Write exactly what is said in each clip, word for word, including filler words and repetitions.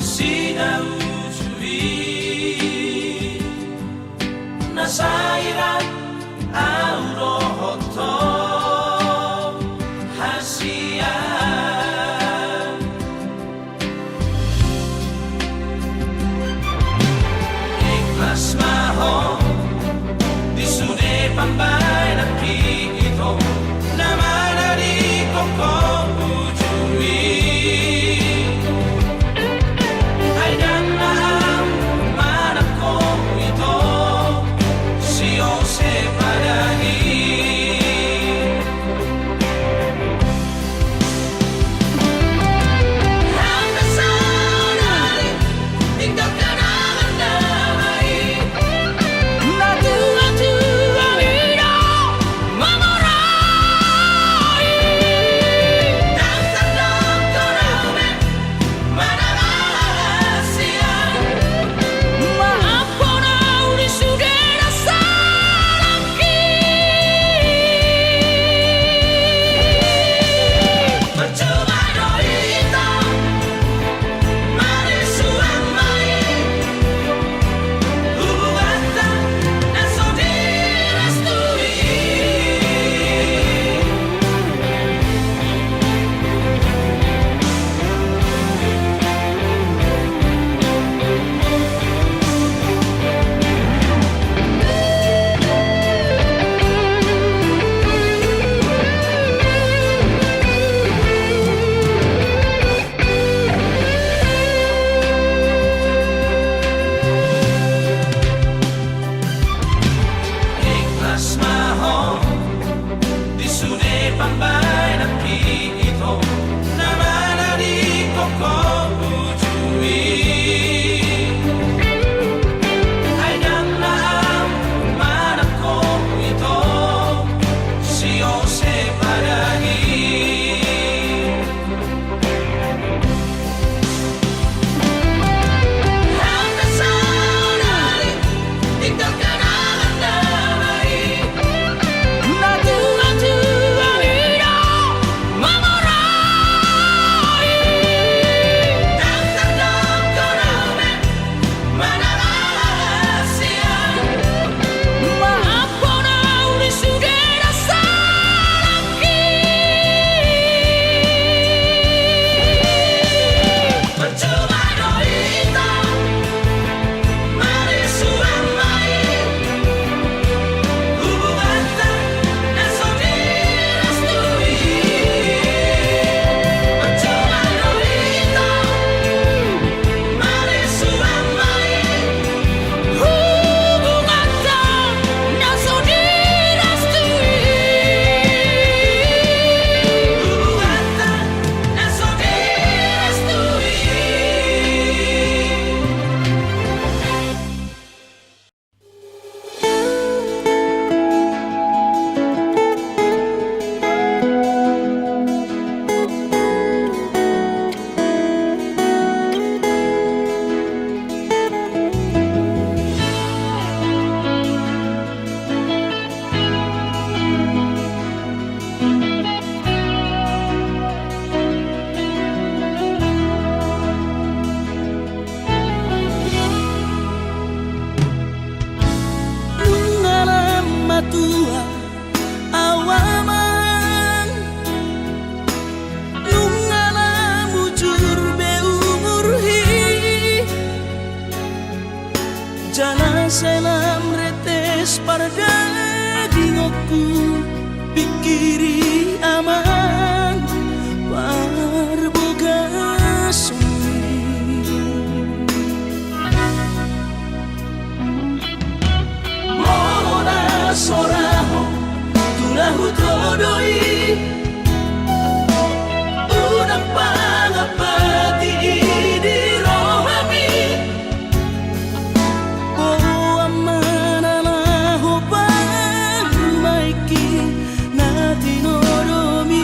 Sinauju i na sairan au dohot ho hasian. Ikhlas ma ho di sude pambahenan i, ito na manadingkon ho uju i. Ai ndang na au manang ho, ito, siose padani. Ikhlas ma ho di sude pambahenan i, ito na manadingkon ho uju i. Ai ndang na au manang ho, ito, siose padani. Nunga lam matua au amang, nunga lam bujur be umurhi. Jala sai lam retes pardagingkonku, pingkiri amang parbagason. Molo na so ra ho tu na hutodoi, unang pangapati i di rohami. Boan ma na laho parumaenki na tinodomi,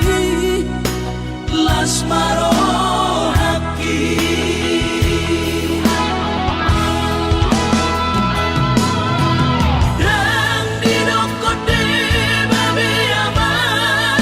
las ma rohangki. Ndang didok ho deba be amang,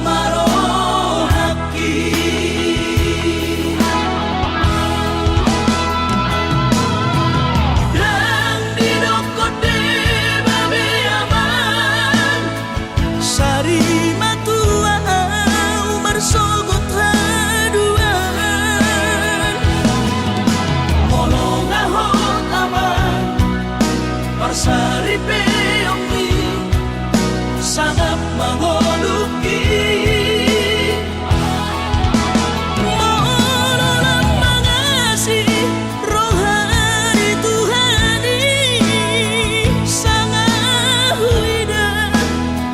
ma rohangki. Ndang didok deba be amang, sari ma tua au marsogot haduan. Molo nga hot amang, marsaripeon i, sangap mangolungki. Molo lam mangasi roha ni Tuhan i, sanga huida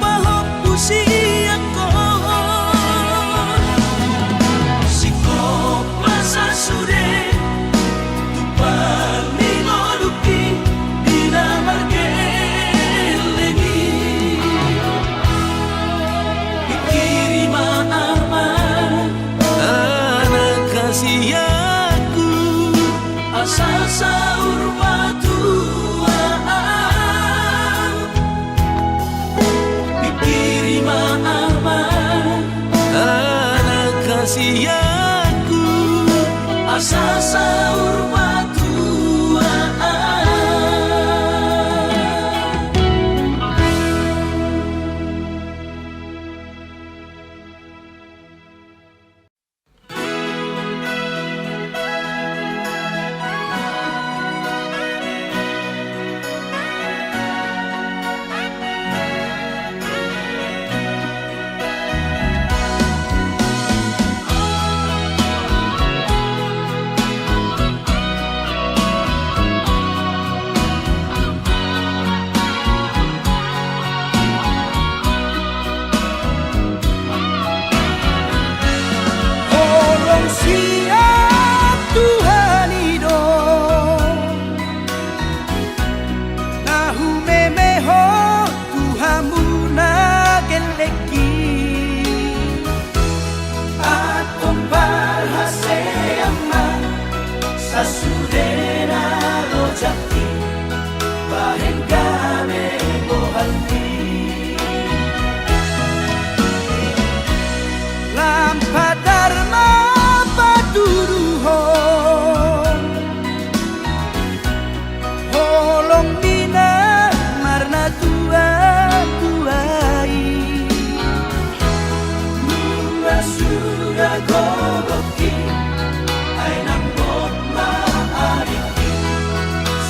pahompu sian ho. Singkop ma sasude tu parngolungki di na margelleng i. Pingkiri ma amang, anak hasianku, asa saur matua au. Pingkiri ma amang, anak hasianku, asa saur matua au. Holong sian Tuhan i do na humemehon tu hamu na gellengki. Antong parhasean ma sasude na rojak i bahen gabe bohalmi. Lam patar ma patuduhon holong ni na marnatua-tua i. Nunga suda gogoki, ai nang bot ma adikki,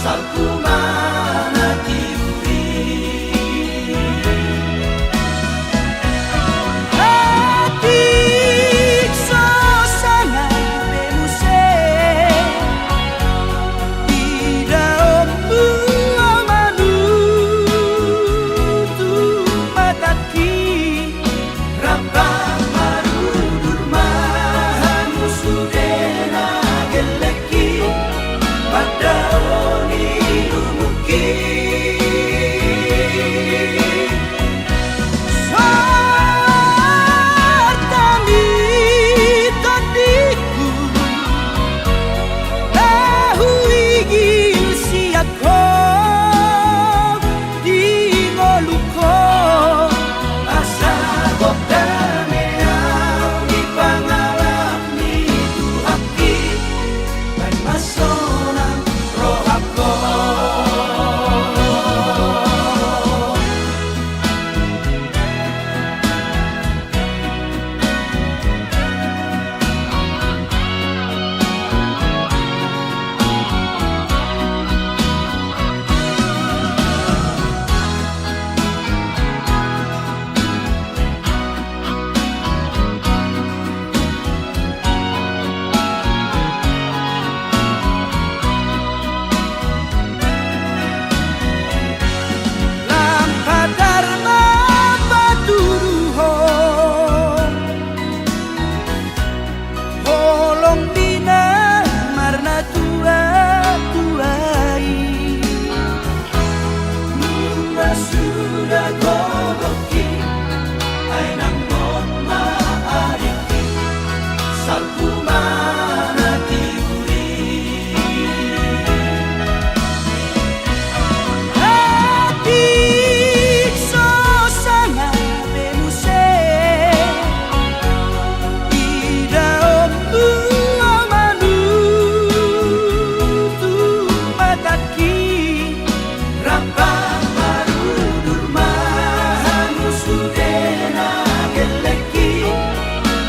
salpu ma na tiur i. Atik so sanga be muse idaonmu, manutup matangki, rap marudur ma.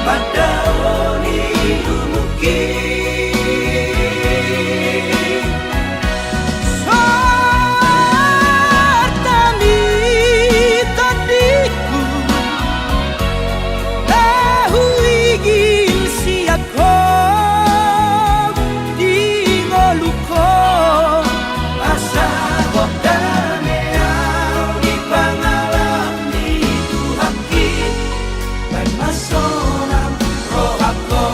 Pandao ni lumuki. Sortami tondingku, na huigil sian ho di ngolungku. Asa gondang au di pangalam ni Tuhanki. Baen ma sonang rohangku.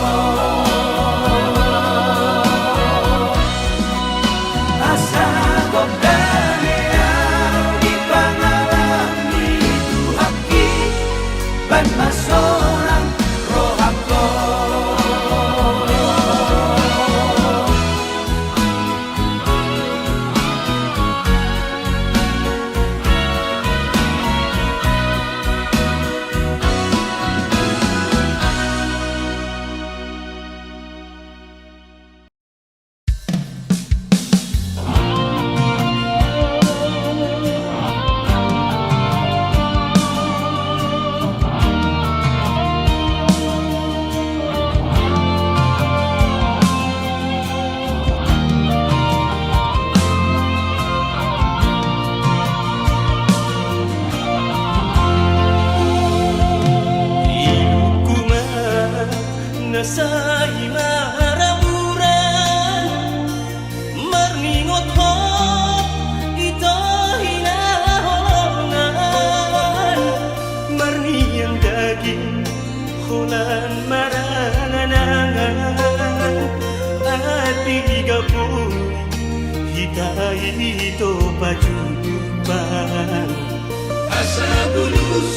Asa gondang au di pangalam ni Tuhanki. Baen ma sonang rohangku. Di lingkungan na sai maramuran, marningot hot ito hinaholongan, marnian daging holan marangan-angan. Atik gaboi hita ito pajumpang. Asa bulus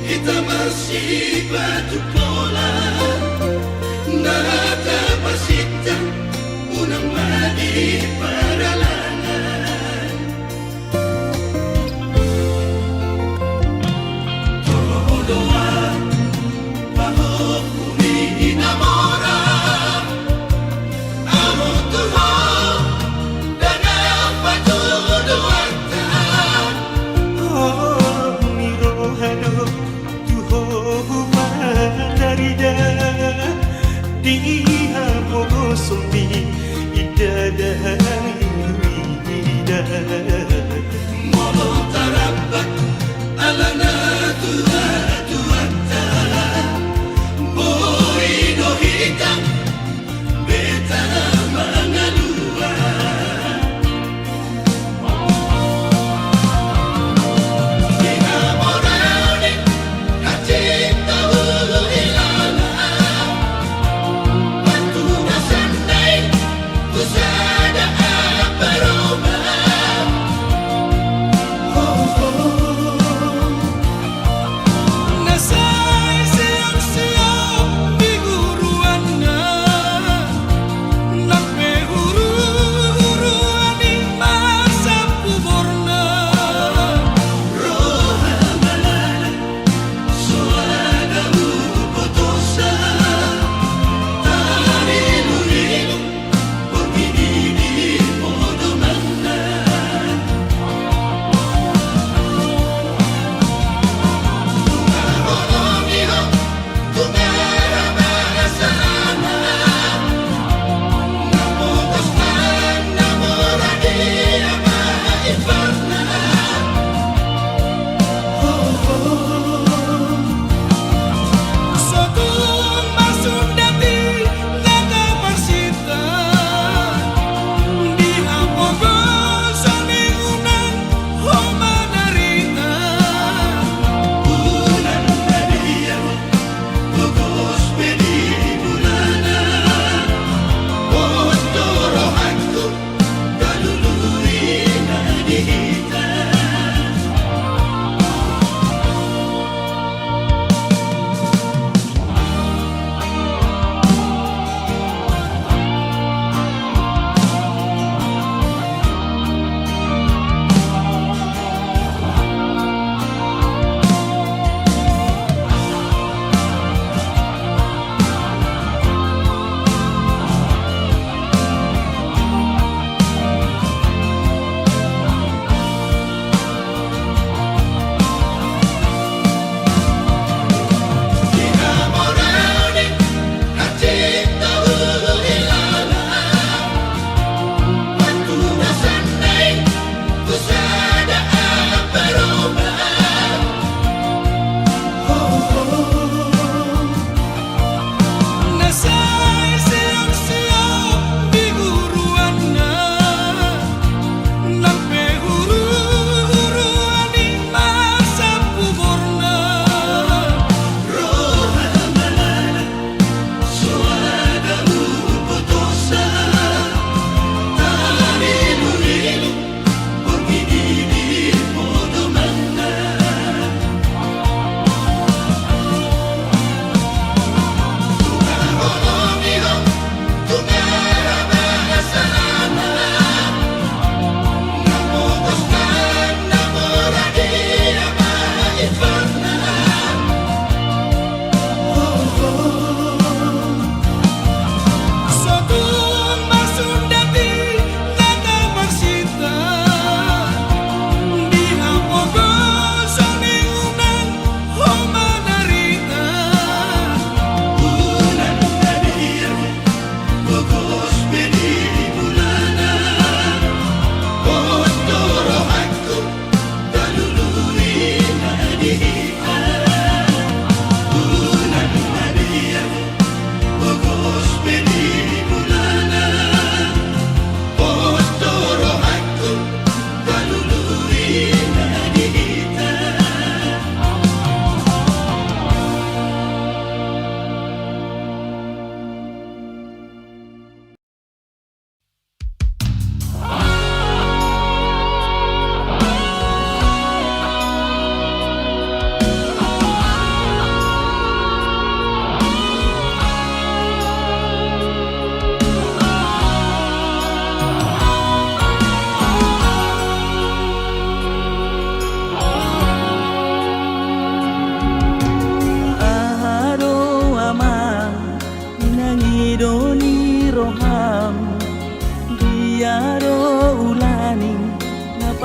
hita marsipatu pola, na tapasintang unang ma di paralangan. Toho do au pahompu ni na mora, ahu tu ho ndang na patuduhonta. Ho ni roha do tu ho hupa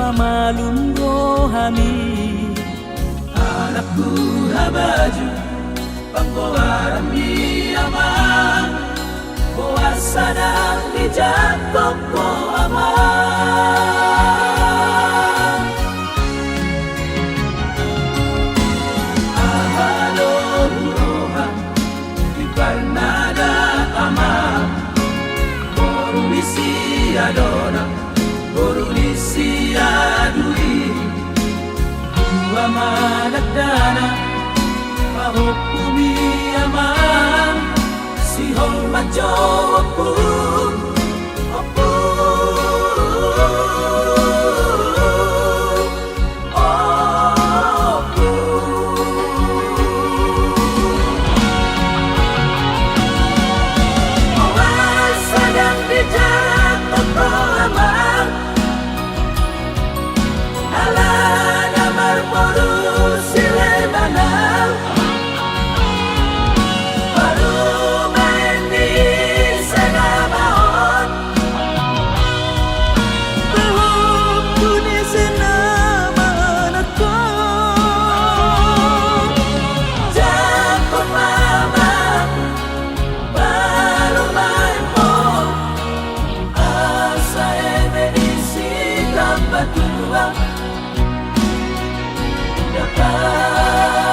Malum rohami. Anakku habaju, panggoaranmi amang, boasa ndang dijangkon ho amang. Aha do huroha, di parnada amang, boru ni si Adona, boru ni si Adui. Dua ma dakdanak, pahompumi amang, sihol ma jo ompu, ompu.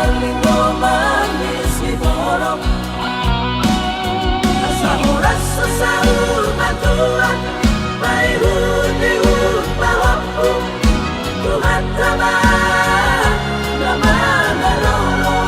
Parlinggoman ni siborok, asa horas saur matua, paihutihut pahompu, Tuhanta ma na mangalolo.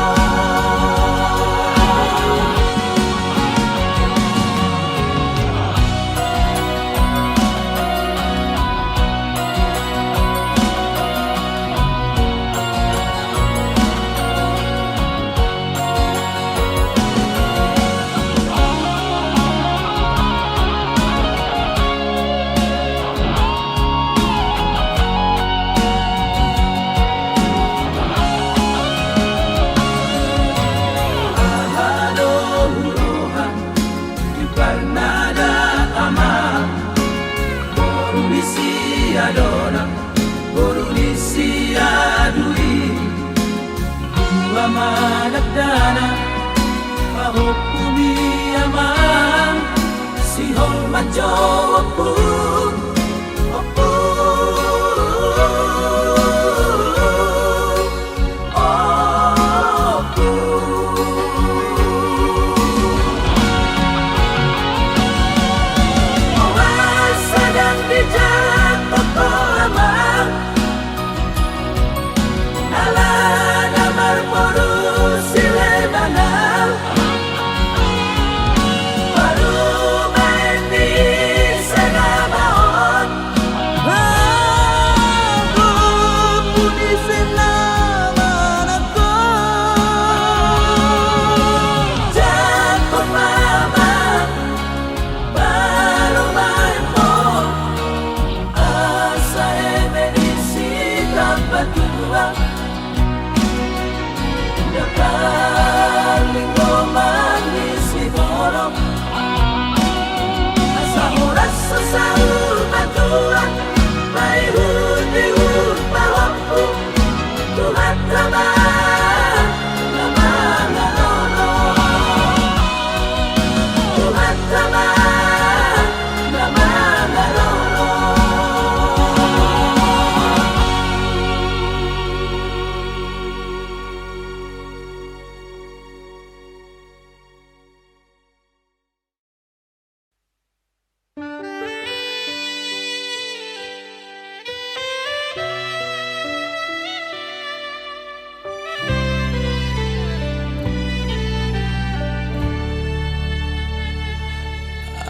Aha do huroha, di parnada amang, boru ni si Adona, boru ni si Adui. Dua ma dakdanak, pahompumi amang, sihol ma jo ompu, ompu.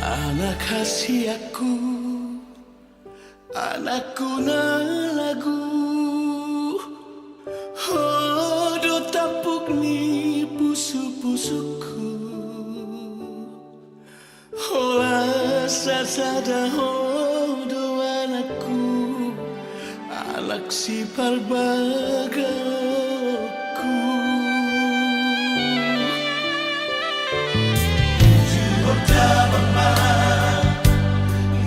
Anak hasianku, anakku na lagu, ho do tampuk ni pusupusungku. Holan sasada ho do anakku, anak siparbagaonku. Jumolo ma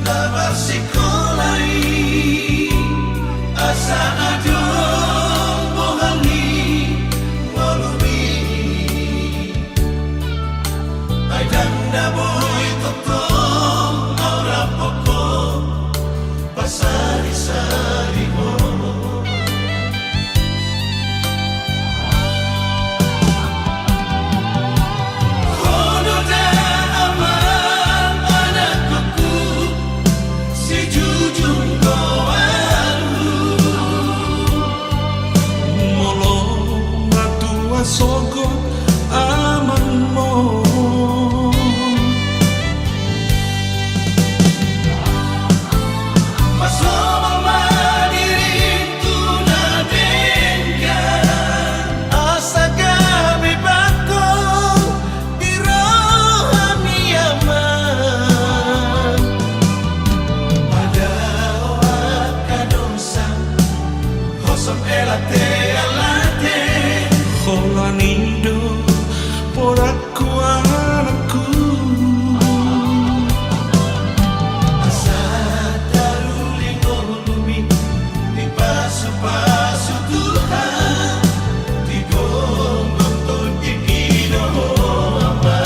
na marsikola i, Na boi tongtong au rap ho, pasari-sari ho. Ho do da amang anakhonhu, sijujung goarhu. Molo na tua sogot amangmu, pasomal ma dirim tu na denggan, asa gabe bangko di rohami amang. Padao angka dosa, hosom elate alate. Holan i do porakku anakku. Asa taruli ngolumi, dipasu-pasu Tuhan, digomgom tondik i do ho amang.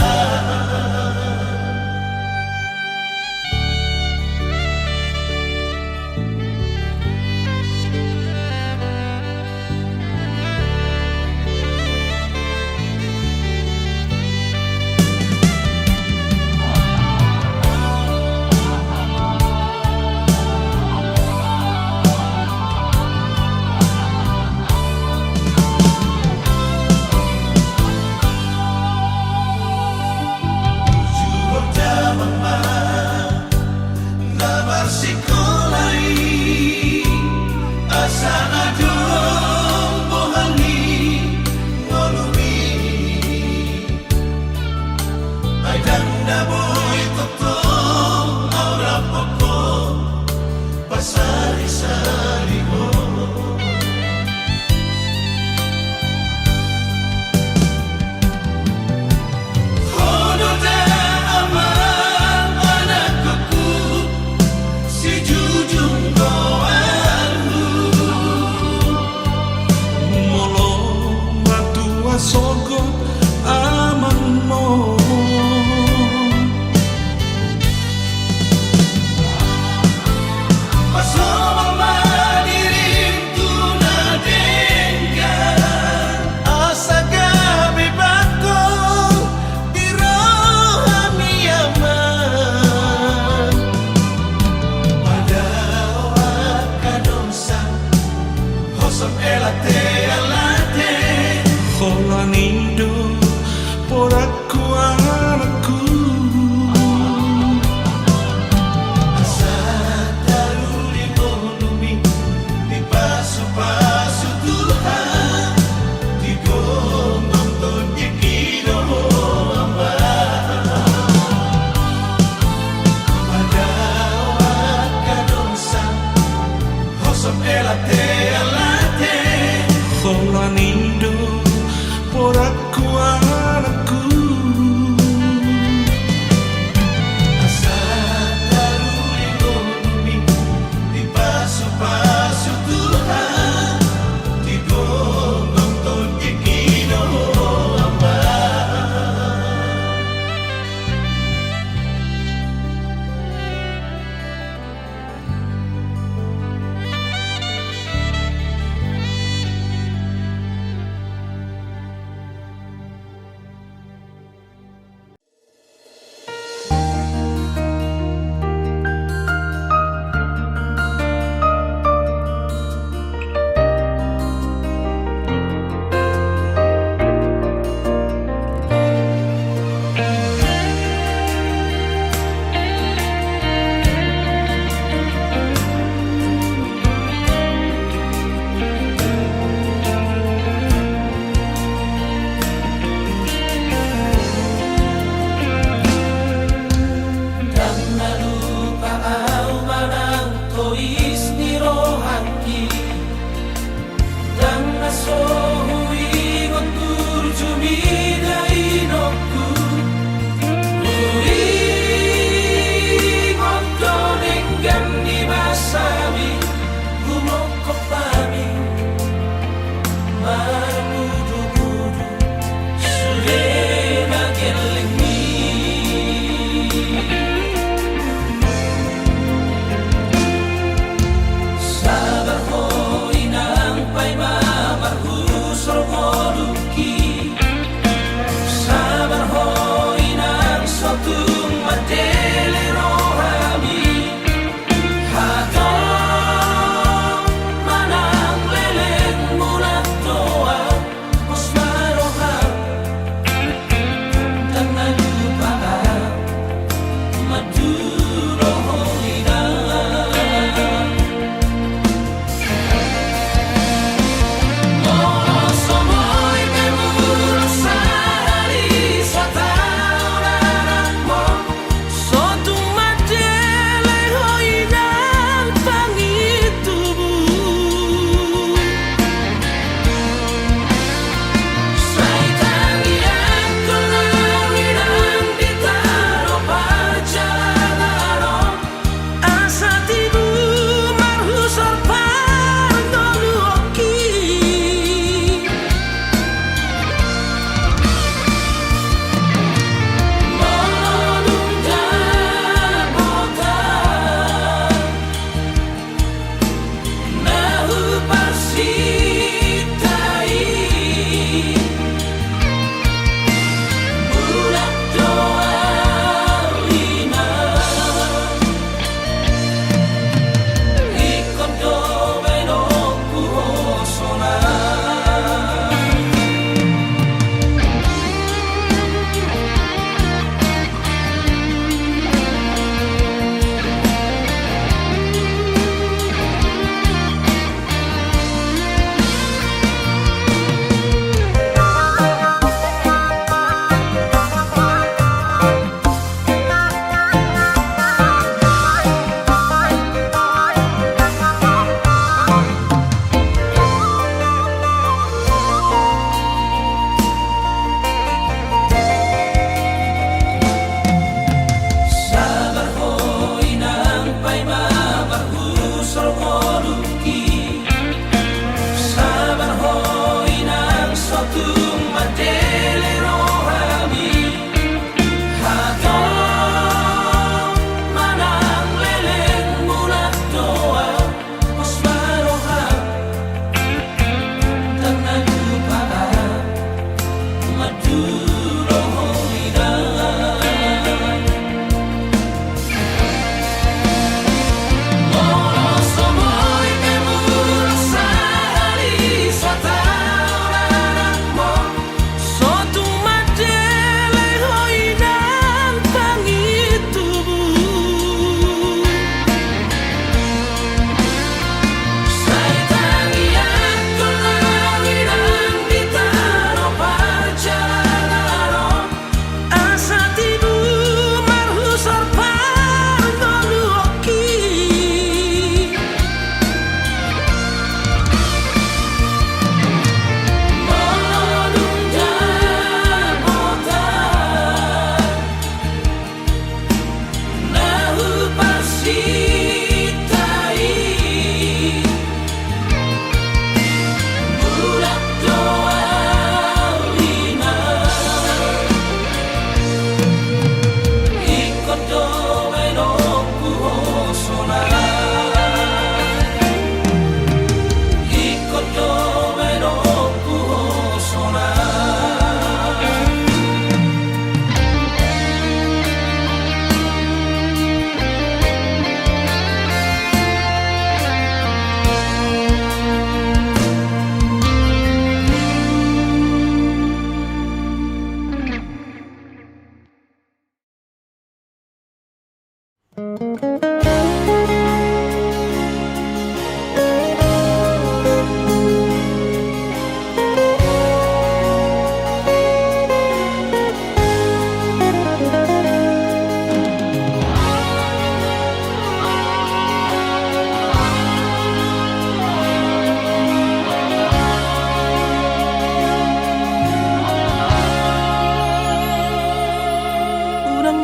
Unang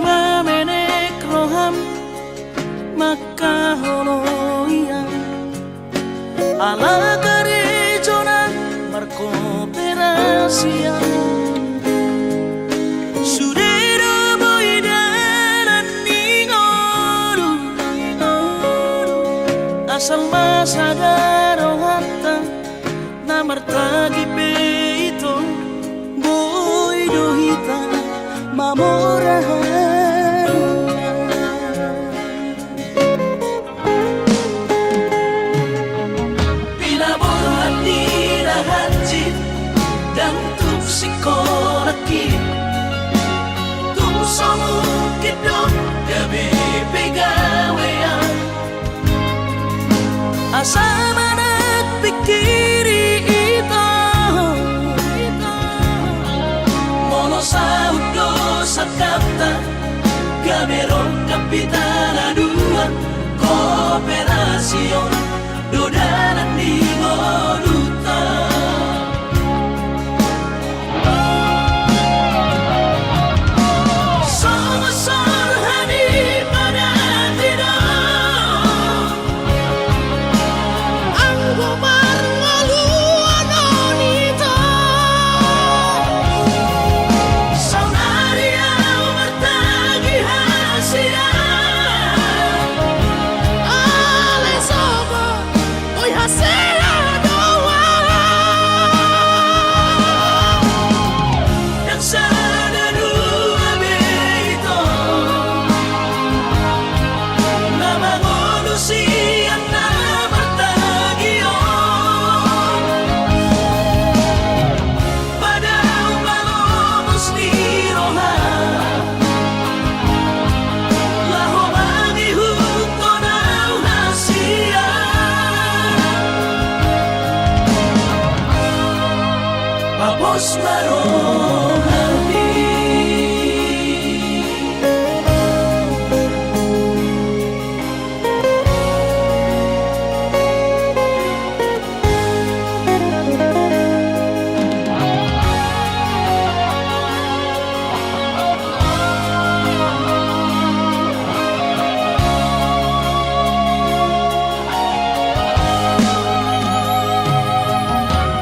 ma menek roham mangkaholoi au, ala karejona markoperasi au. Sude do boi dalan ni ngolu, asal ma sada rohanta na martagi pe ito, boi do hita mamora. Pinaborhat ni na hansit, ndang tuk singkolahki, tung so mungkin do gabe pegawean. Asa manat pingkiri ito, molo saut do sangkapta, gabe rongkap hita na dua, koperasi on do dalan ni ngolunta. Songon sorhan i padan i do, anggo marngoluan on ito. Saonari au martagi hasian, alai songon boi hasea do au. Ndang sada dua be ito na mangolu sian na martagi on. Padahal palomus ni roha, laho mangihuthon au hasian. Papos ma rohami.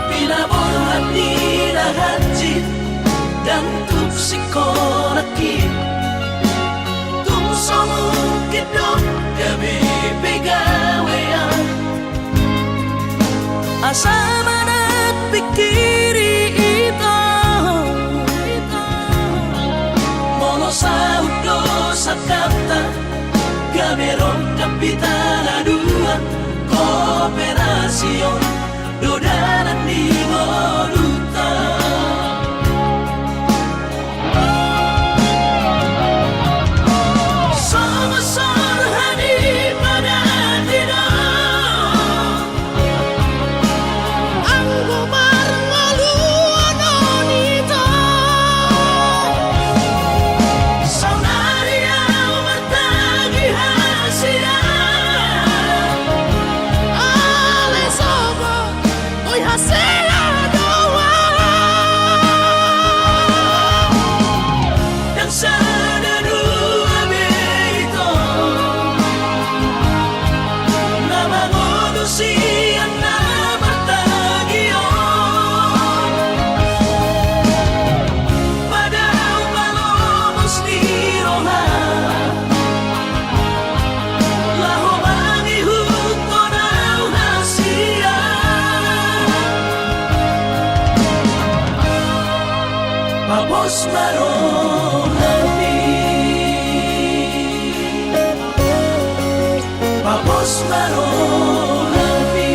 Pinaborhat ni na hansit, ndang tuk singkolahki, tung so mungkin do gabe pegawean. Asa manat pingkiri ito, molo saut do sangkapta, gabe rongkap hita na dua, koperasi on do dalan ni ngolunta. Songon sorhan i padan i do, anggo marngoluan on ito. Saonari au martagi hasian, alai songon boi hasea do au. Ndang sada dua be ito na mangolu sian na martagi on. Padahal palomus ni roha, laho mangihuthon au hasian. Papos ma rohami. Papos ma rohami.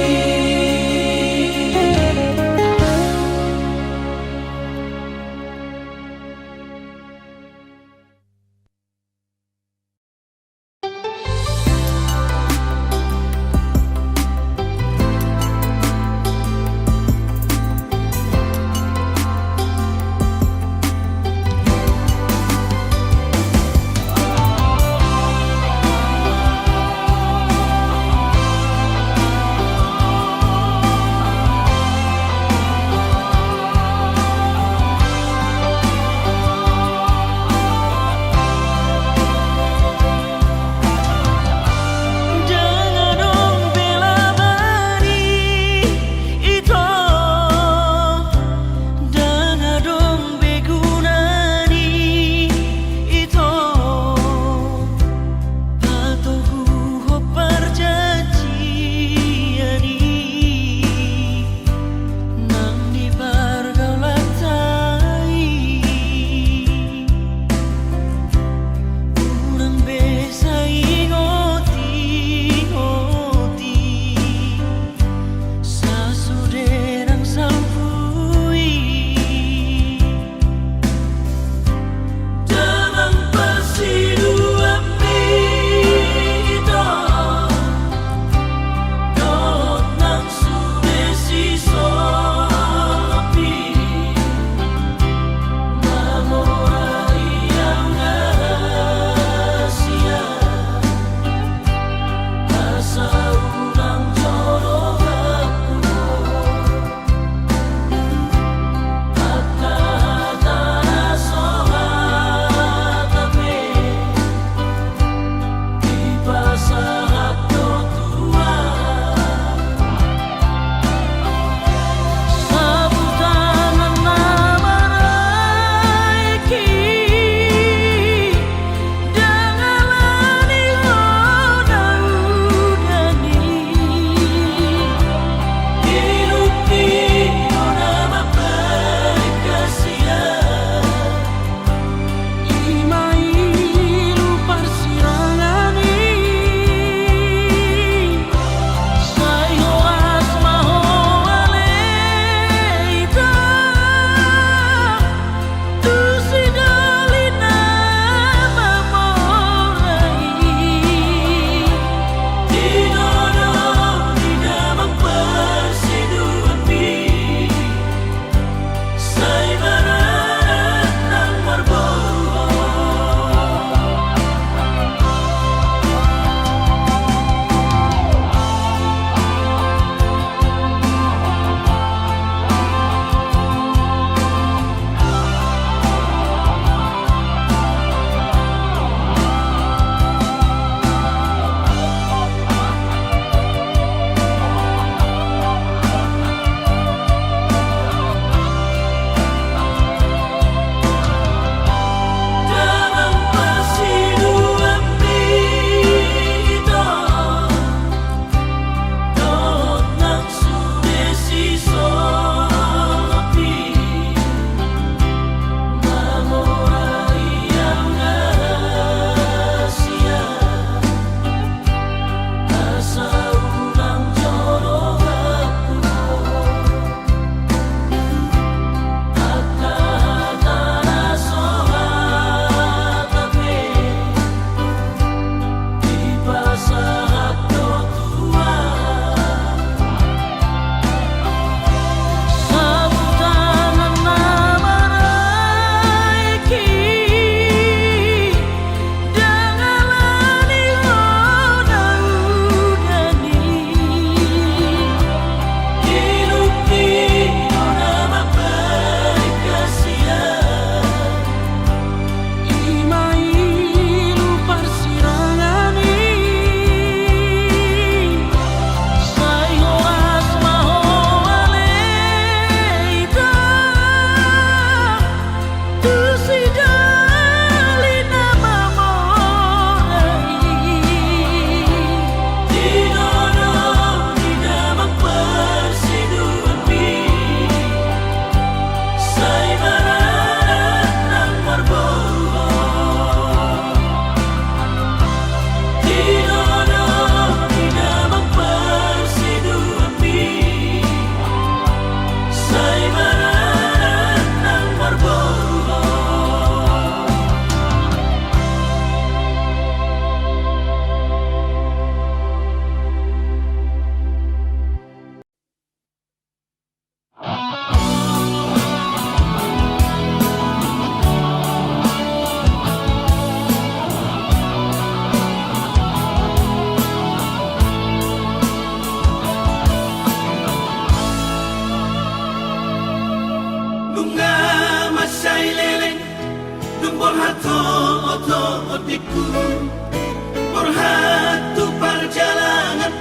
Borhat tu parjalangan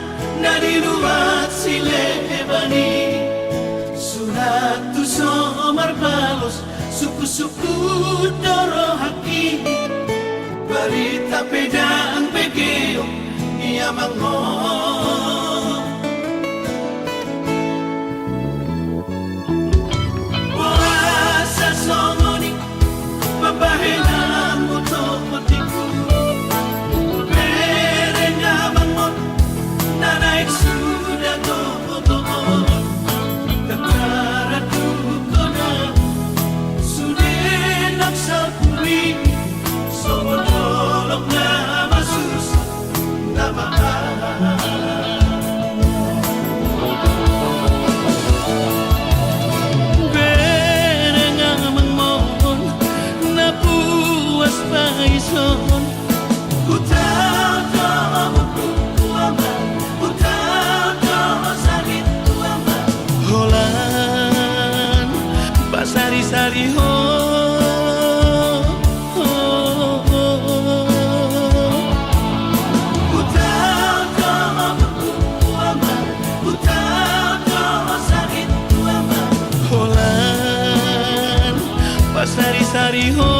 na diluat si Leban i. Sunat tu so marbalos, sungkun-sungkun do rohangki. Barita pe ndang begeon i amang on. Boasa songon i pambahenanmu, tohononku? Bereng amang on, na naeng suda tohononku. Tangkaran dungkona sude nang sampuli, songon dolok na masusa. Bereng amang on na puas paison. Hutaon do ompu tu amang, hutaon do sahitku amang. Holan pasari-sari ho. Hutaon do ompu tu amang, hutaon do sahitku amang. Holan pasari-sari ho.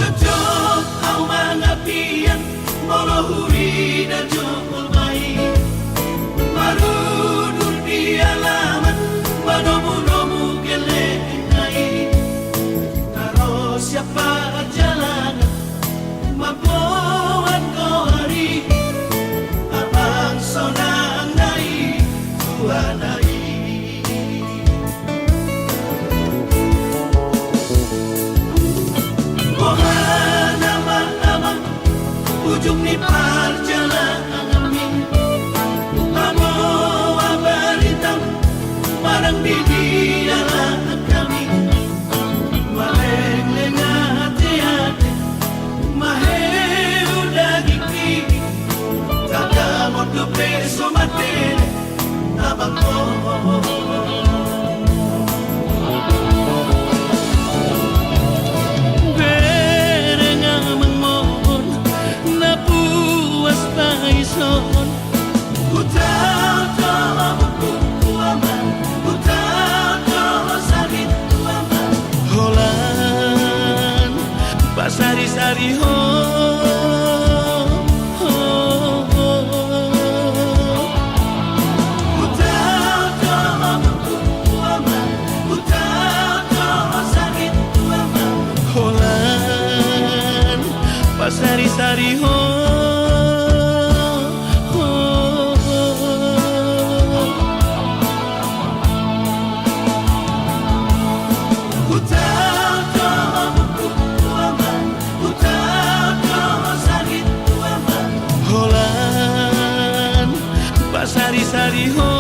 Jotjot ahu mangapian molo huida jolma i marudur di alaman manomu-nomu gellengna i. Taro siap parjalangan mamboan goar i, amang sonang na i tuana i. Boha nama-nama ujung ni parjalananmi, paboa barita manang di dia laho hami. Malengleng ate-ate, maheu dagingki, tagamon dope so matene amang on. Bereng amang on na puas paison. Hutaon do ompu tu amang, hutaon do sahitku amang. Holan pasari-sari ho. Hutaon do ompu tu amang, hutaon do sahitku amang. Holan pasari-sari ho. Hutaon do ompu tu amang, hutaon do sahitku amang. Holan pasari-sari ho.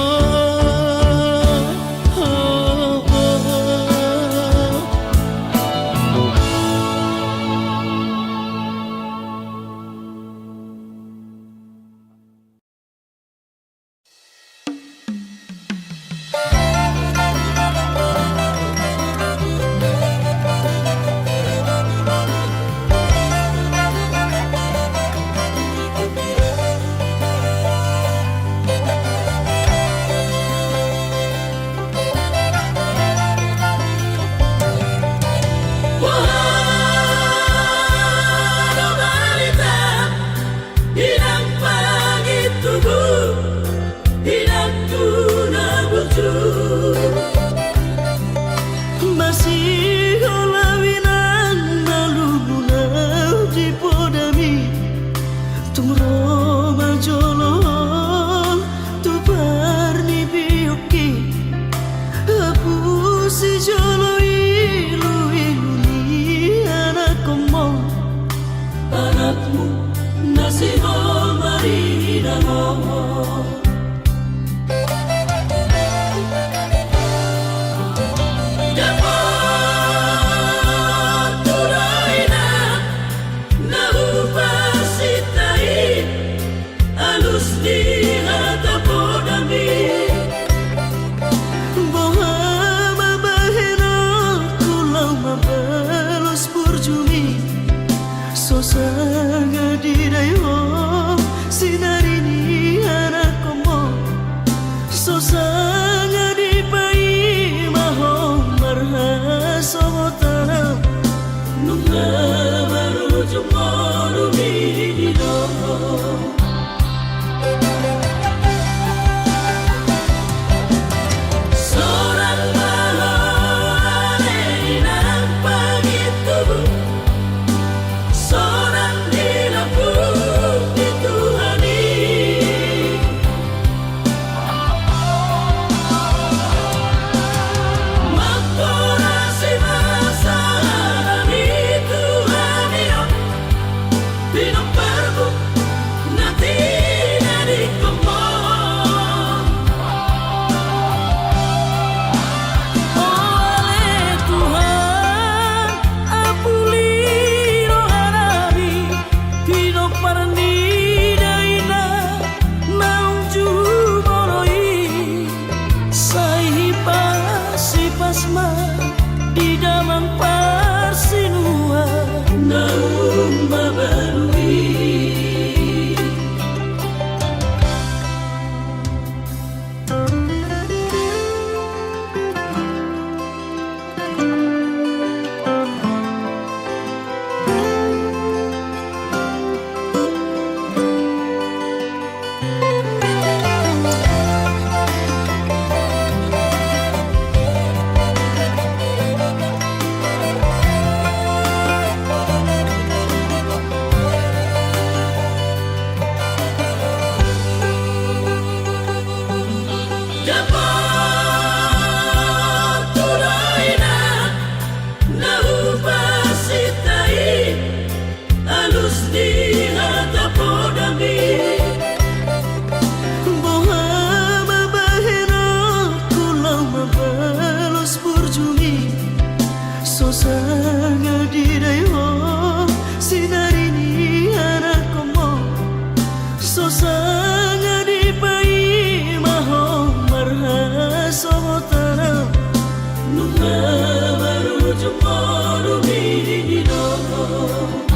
Pinomparmu na tinadingkon ho. Ale Tuhan, apuli rohanami, pinompar ni dainang naung jumolo i. Sai hipas-hipas ma di damang parsinuan naung mabalu i. Dapot tu dainang na hupasinta i, alus ni hata podami. Boha ma bahenonku laho mambalos burjumi? So sanga didai ho sinari ni anakkonmu. So sanga dipaima ho marhasohotan. Nunga marujung ho dumini di dohot.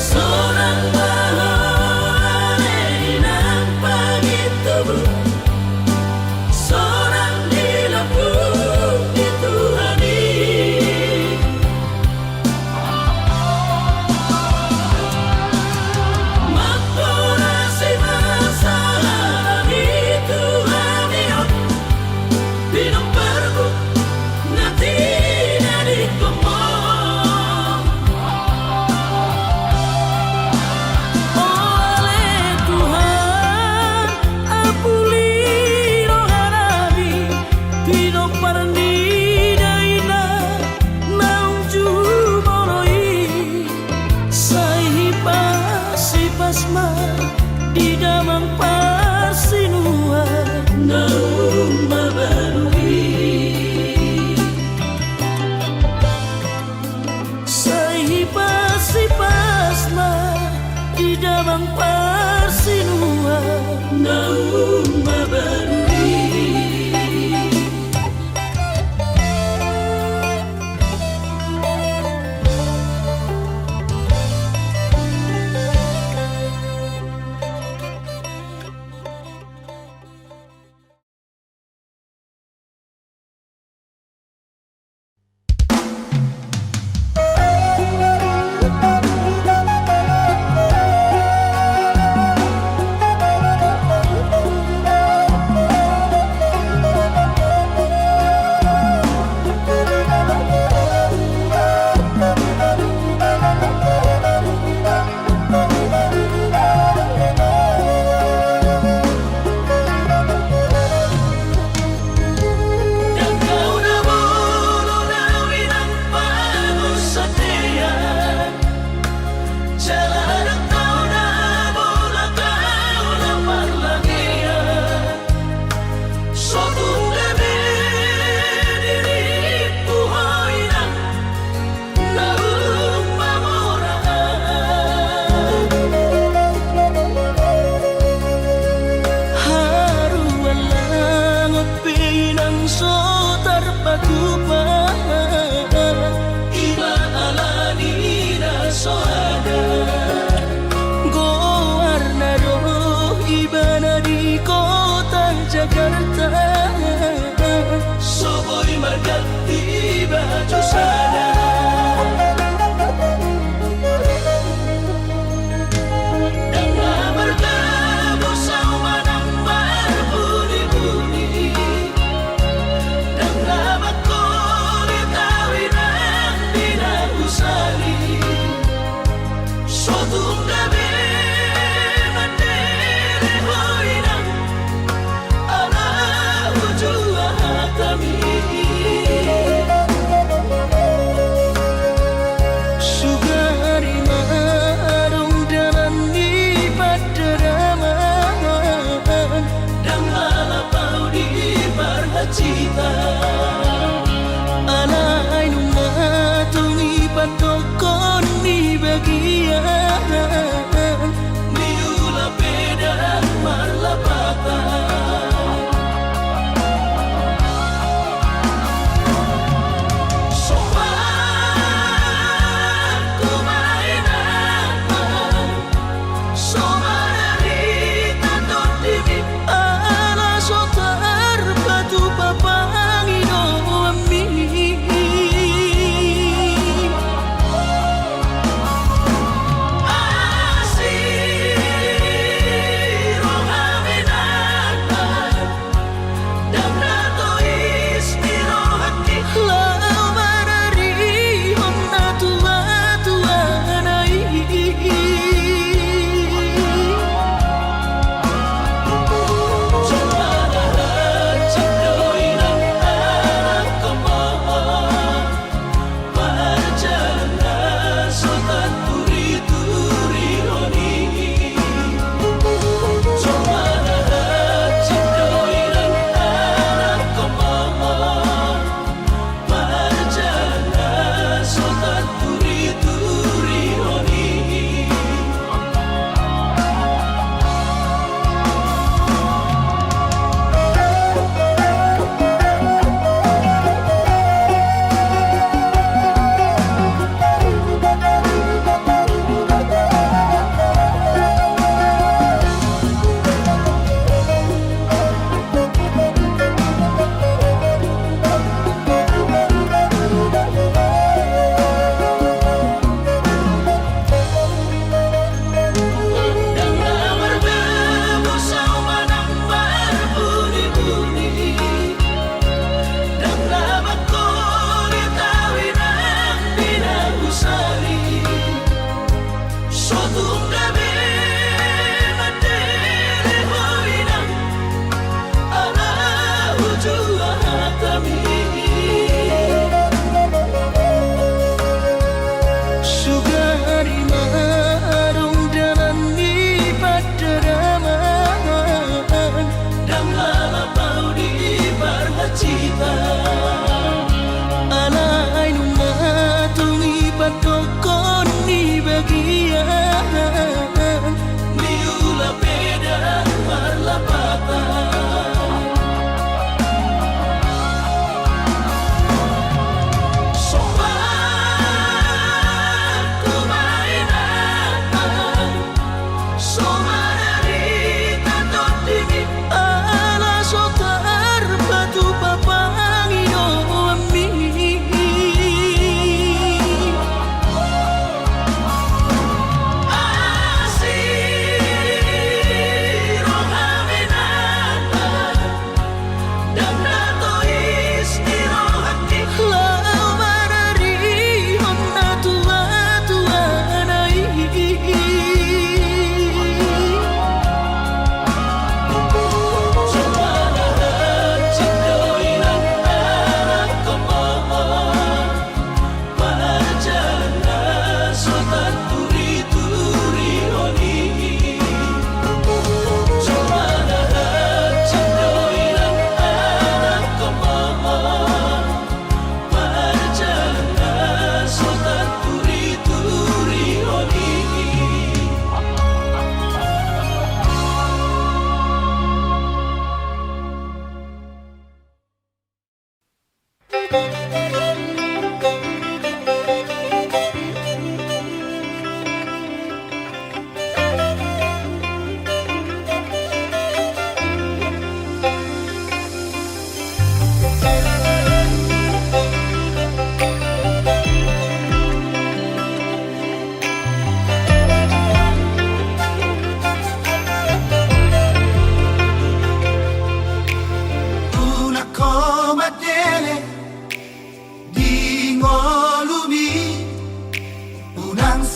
Sonang ma ho ale inang pangintubu. Sonang di lambung ni Tuhan i. Mamporasi ma sahala ni Tuhan i on. Pinomparmu na tinadingkon ho. Ale Tuhan, apuli rohanami, pinompar ni dainang naung jumolo i. Sai hipas-hipas ma di damang parsinuan naung mabalu i. Sai hipas-hipas ma di damang parsinuan naung mabalu i.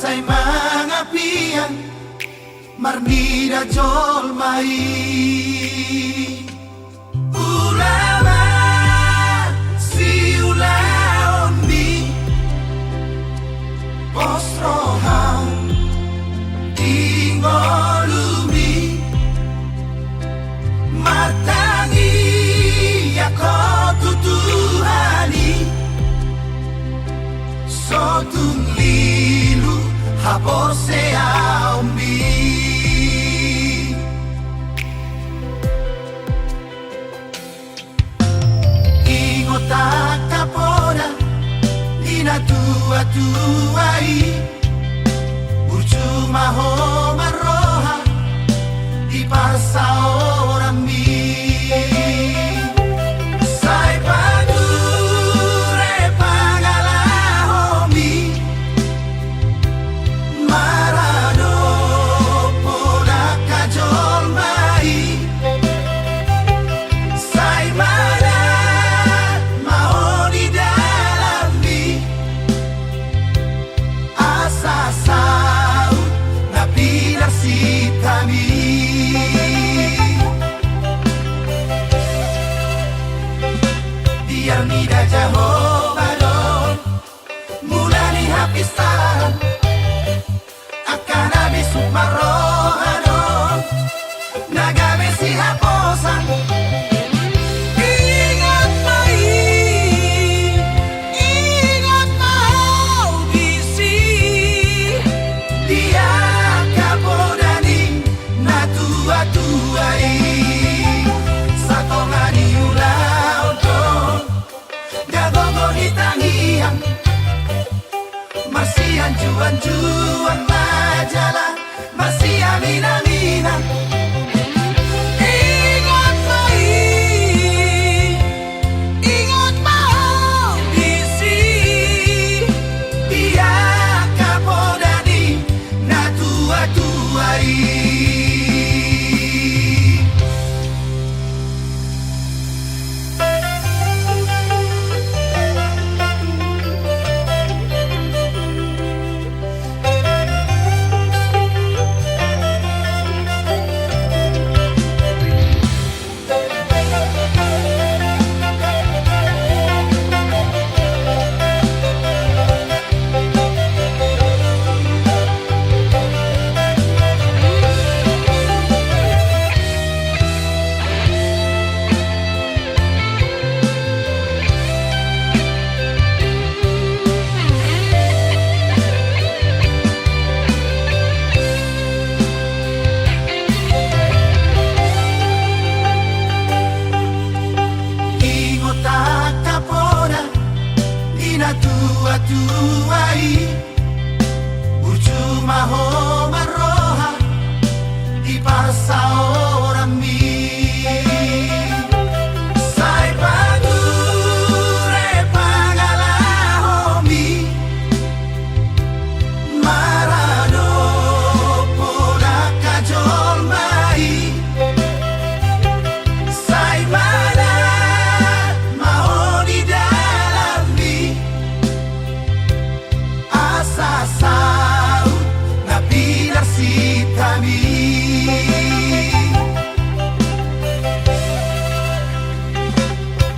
Sai mangapian marnida jolma i. Ula ma siulaonmi, pos roham di ngolumi, martangiang ho tu Tuhan i, so tung lilu haporseaonmi. Ingot angka poda ni natuatua i, burju ma ho marroha di parsaoranmi. Sai pature pangalahomi, maradop pola angka jolma i. Sai manat ma ho di dalanmi, asa saut na pinarsinta mi. Biar mida Jahowa do mula ni hapistaran, angka na bisuk marroha do na gabe sihaposan. Ingot ma i, ingot ma ho disi, di angka poda ni natuatua i. Satonga ni ulaon do na gogo ni tangiang, marsianjuanjuan ma jala marsiaminaminan. Ingot ma i, ingot ma ho disi, di angka poda ni natuatua i. Ingot angka poda ni natuatua i, burju ma ho marroha di parsaoranmi. Sai pature pangalahomi, maradop pola angka jolma i. Sai manat ma ho di dalanmi, asa saut na pinarsinta mi.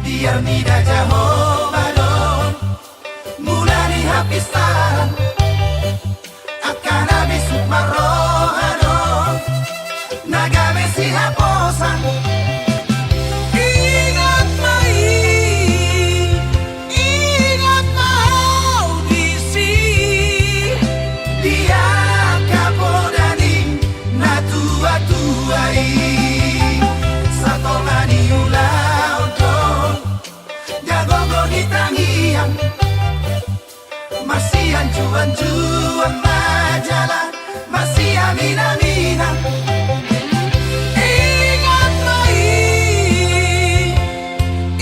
Biar mida Jahowa do mula ni hapistaran, angka na bisuk marroha do na gabe sihaposan. Ingot ma i, ingot ma ho disi, di angka poda ni natuatua i. Satonga ni ulaon do na gogo ni tangiang, marsianjuanjuan ma jala marsiaminaminan. Ingot ma i,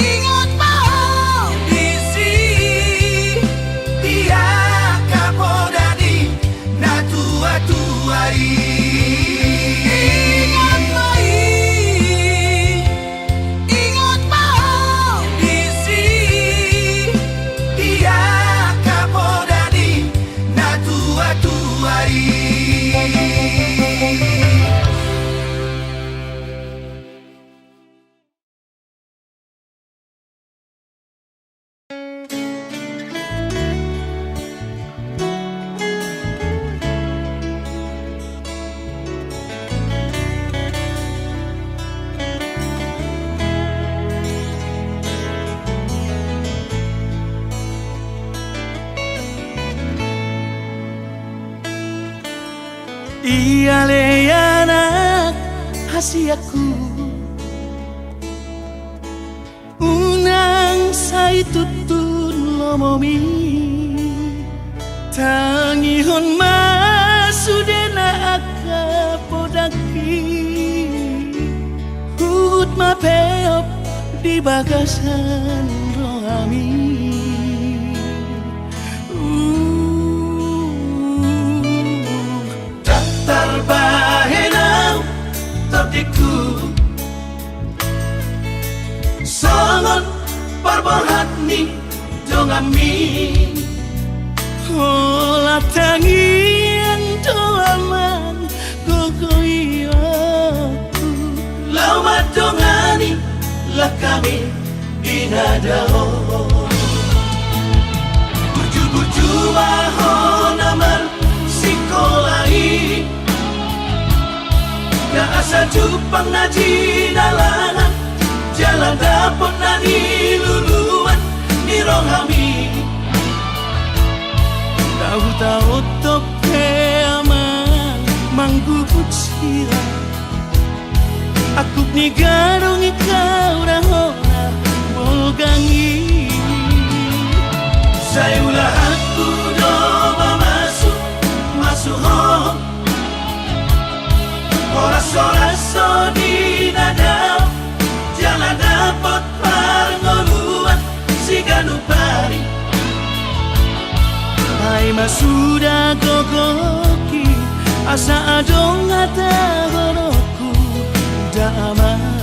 ingot ma ho disi, di angka poda ni natuatua i. Ingot ma i, ingot ma ho disi, di angka poda ni natuatua Ia ale anak hasianku, unang sai tuntun lomomi. Tangihon ma sudena angka podangki, huhut ma peop di bagasan rohami. Uh, ndang tarbahen au tondingku songon parborhat ni donganmi. Holan tangiang do amang gogo i oku, laho mandongani langkami di na dao. Burju-burju ma ho na marsikola i, na asa jumpang na jinalanan, jala dapot na niluluan ni rohami. Tahu-tahu tongpe amang manggugut sira, angkup ni gadong i hau na hona bolgang i. Sai ulahanku do mamasu-masu ho, horas-horas ho di na dao, jala dapot parngoluan siganup ari. Ai ma suda gogongki, asa adong hata gogongku da amang.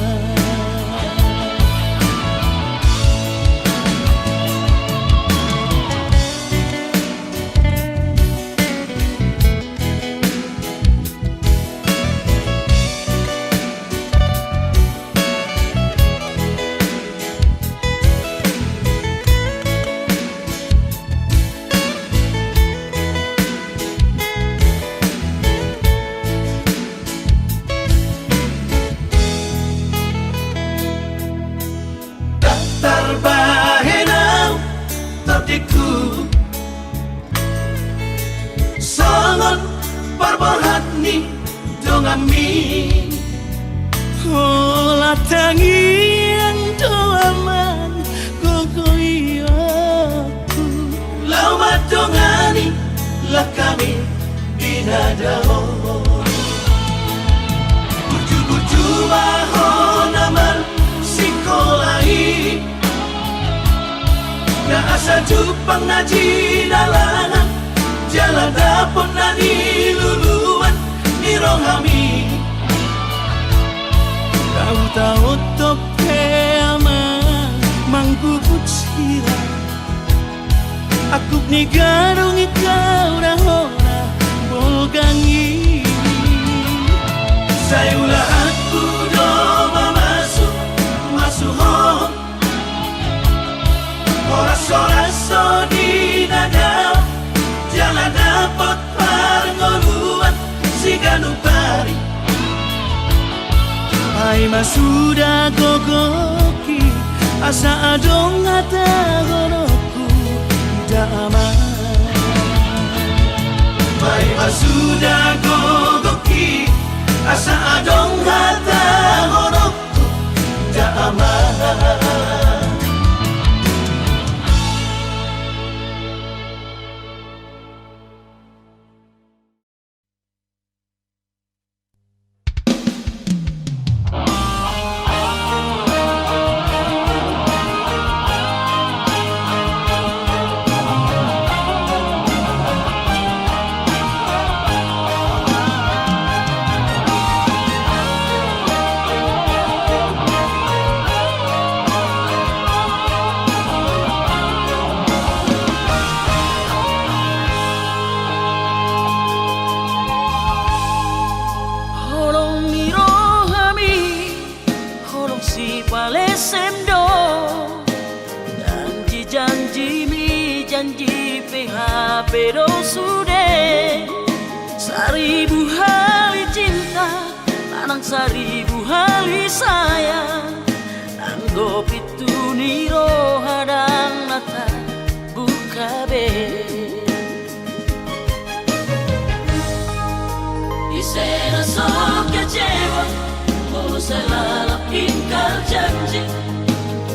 Ndang tarbahen au tondingku songon parborhat ni donganmi. Holan tangiang do amang gogo i oku, laho mandongani langkami di na dao. Burju-burju ma ho na marsikola i, na asa jumpang na jinalanan, jala dapot na niluluan ni rohami. Tahu-tahu tongpe amang manggugut sira, angkup ni gadong i hau na hona bolgang i. Sai ulahanku do mamasu-masu ho, horas-horas ho di na dao, jala dapot parngoluan siganup ari. Ai ma suda gogongki, asa adong hata gogongku da amang. Ai ma suda gogongki, asa adong hata gogongku da amang. Holong ni rohami, holong sipalesem do. Janji-janjimi janji pe hape do sude. Saribu hali cinta, manang saribu hali sayang, anggo pintu ni roha ndang na tabuka be. Di Ise na so kecewa molo sai lalap ingkar janji?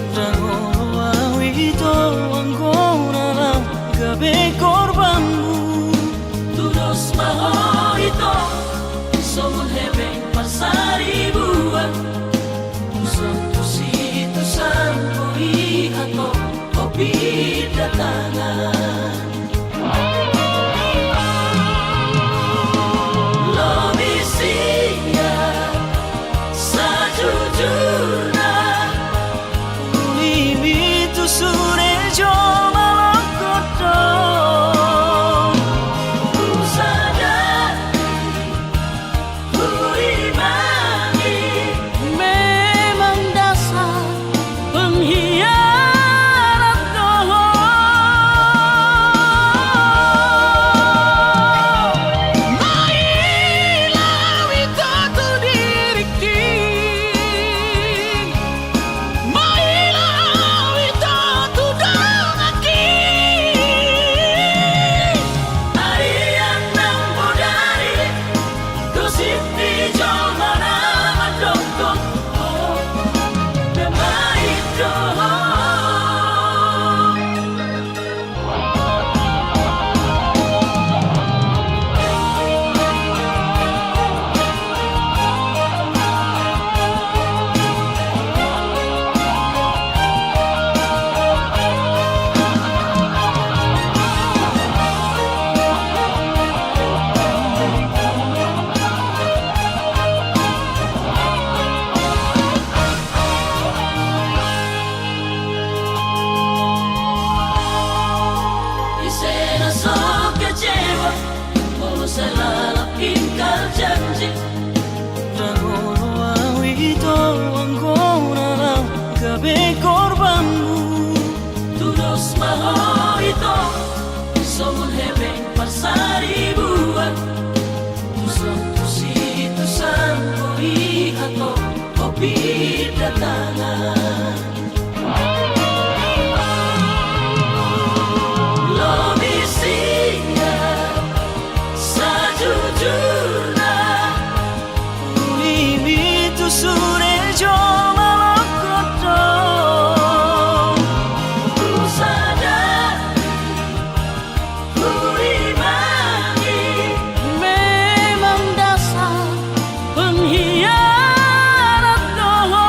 Ndang olo au ito anggo na laho gabe korbanmu. Tudos ma ho ito songon hepeng parsaribuan. Tuson tusi tusan boi hatop ho pinda tangan. Lobi sia sajujurna. Uli mi tu sude joma logot do. Husada Memang dasar pengkhianat do ho. Mailau ito tu diringki. Mailau ito tu donganki. Ai nang bodari gosip ni jolma na mandok ho, pemain do ho. Ise na so kecewa molo sai lalap ingkar janji? Ndang olo au ito anggo na laho gabe korbanmu. Tudos ma ho ito songon hepeng parsaribuan. Tuson tusi tusan boi hatop ho pinda tangan. Lobi sia sajujurna. Uli mi tu sude joma logot do. Husada Memang dasar pengkhianat do ho.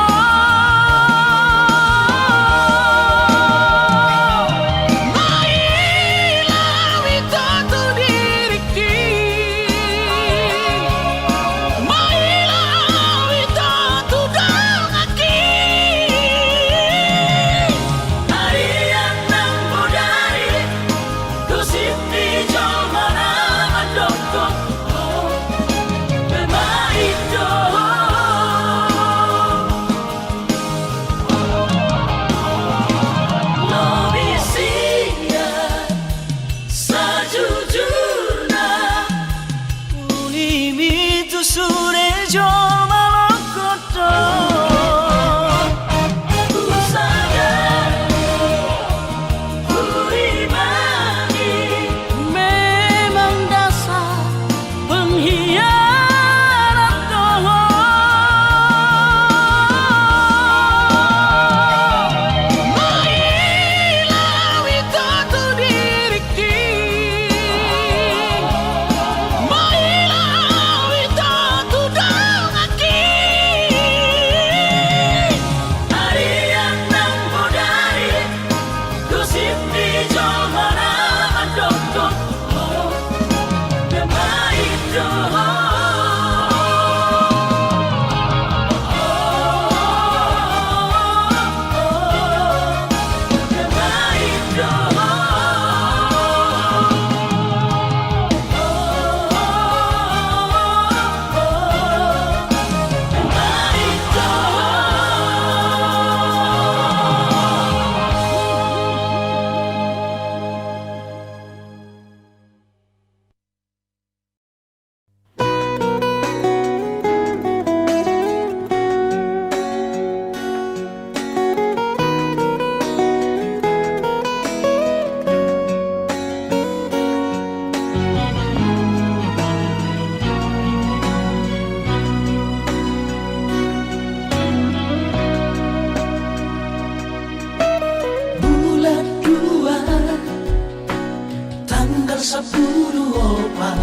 Tuopa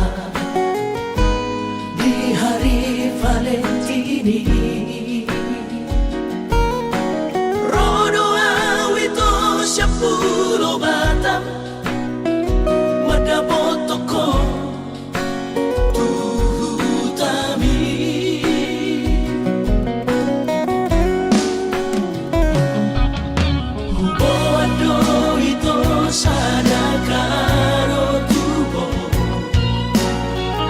di hari Valentini. Ro do au ito sian Pulo Batam, mandapothon ho tu hutami. Huboan do ito sada karo tu ho,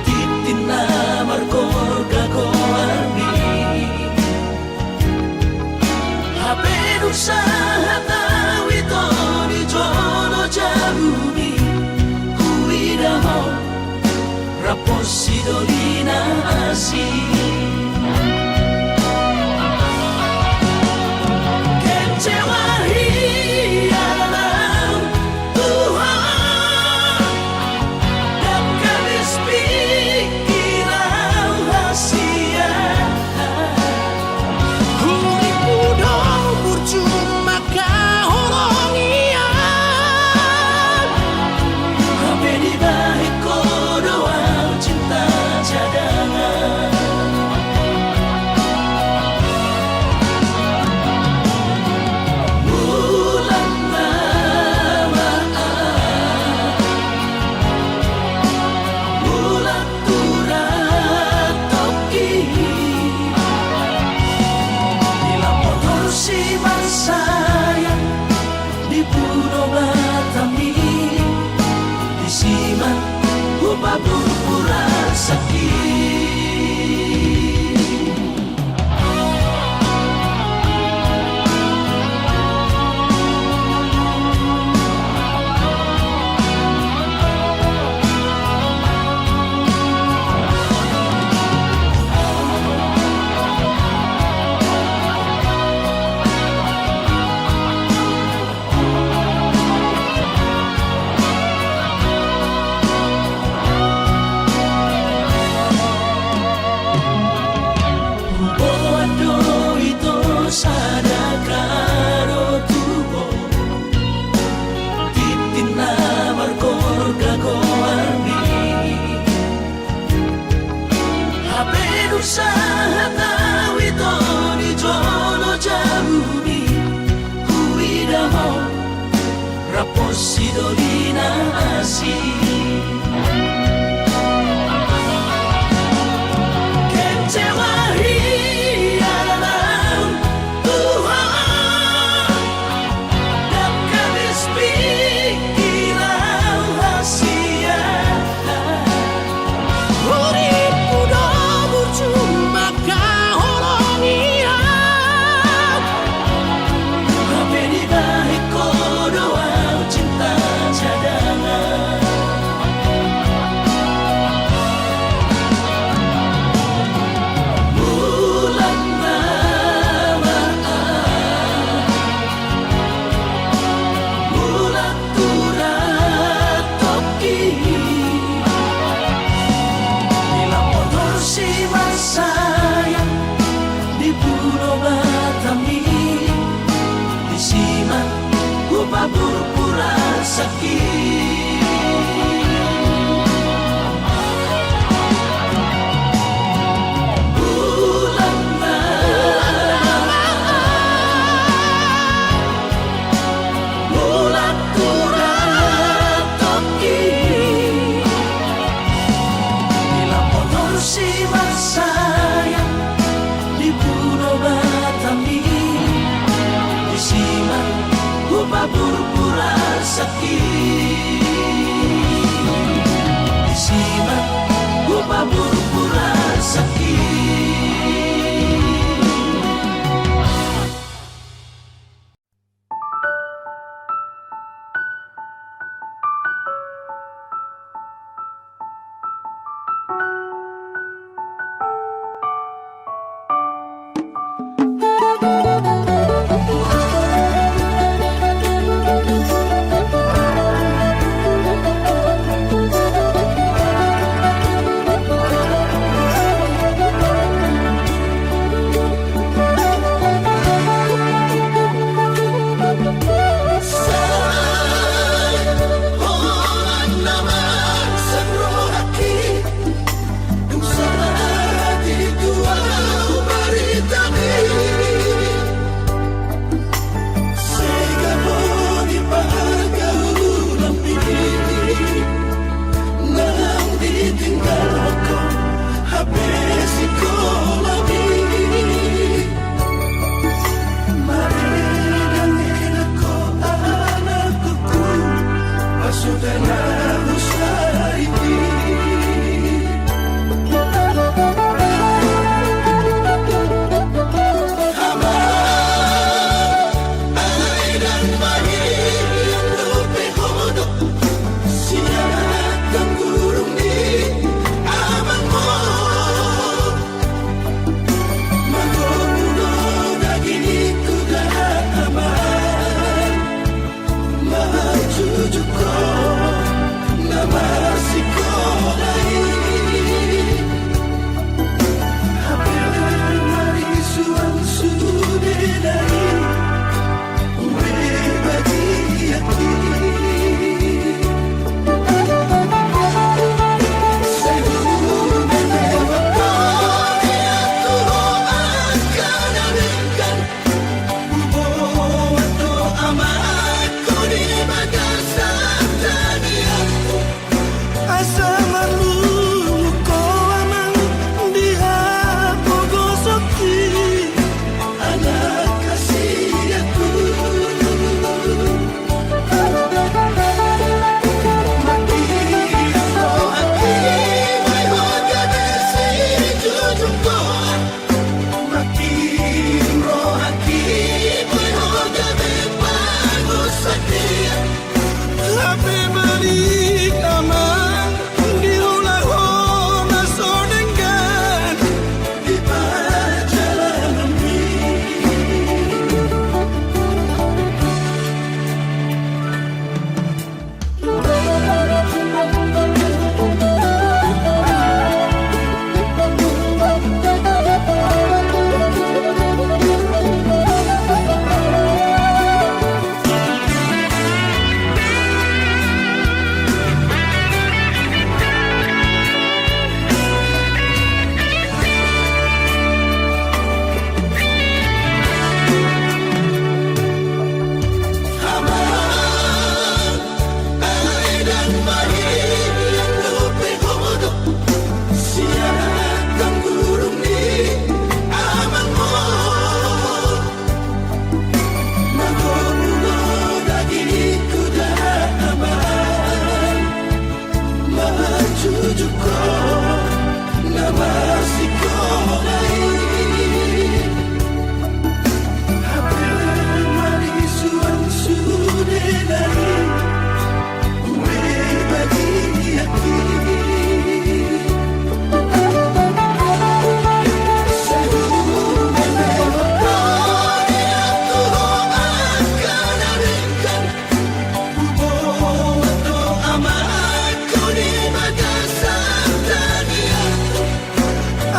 tintin na margorga goarmi. Hape dung sahat au ito di jolo jabumi, huida ho rap hon si doli na asi. Kecewa hian au tu ho, dang habis pikir au hasian. Huripu do burju maka holong ian. Hape dibahen ho do au cinta cadangan. Mulak ma, mulak tu rantau i. Dilapothon si marsayang di Pulo Batam i, disi ma hupaburpura saki.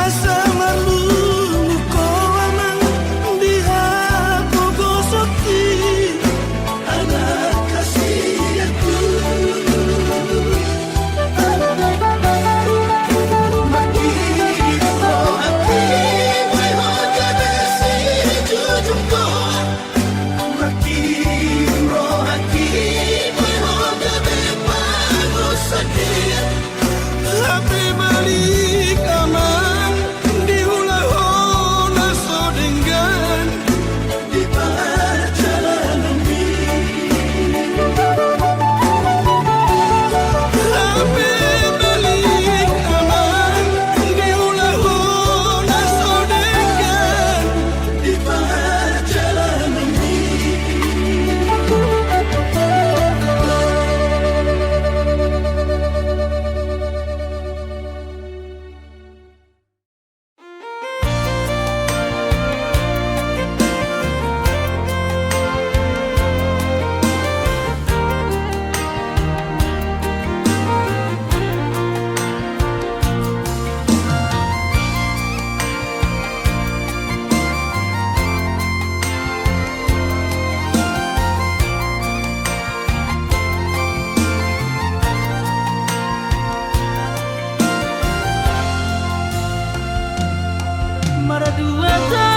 Asa marlungun ho amang di hapogoson i, anak hasianku. Hape balik amang, diulahon na so denggan di parjalananmi. Hape balik amang, diulahon na so denggan di parjalananmi. Mardua ta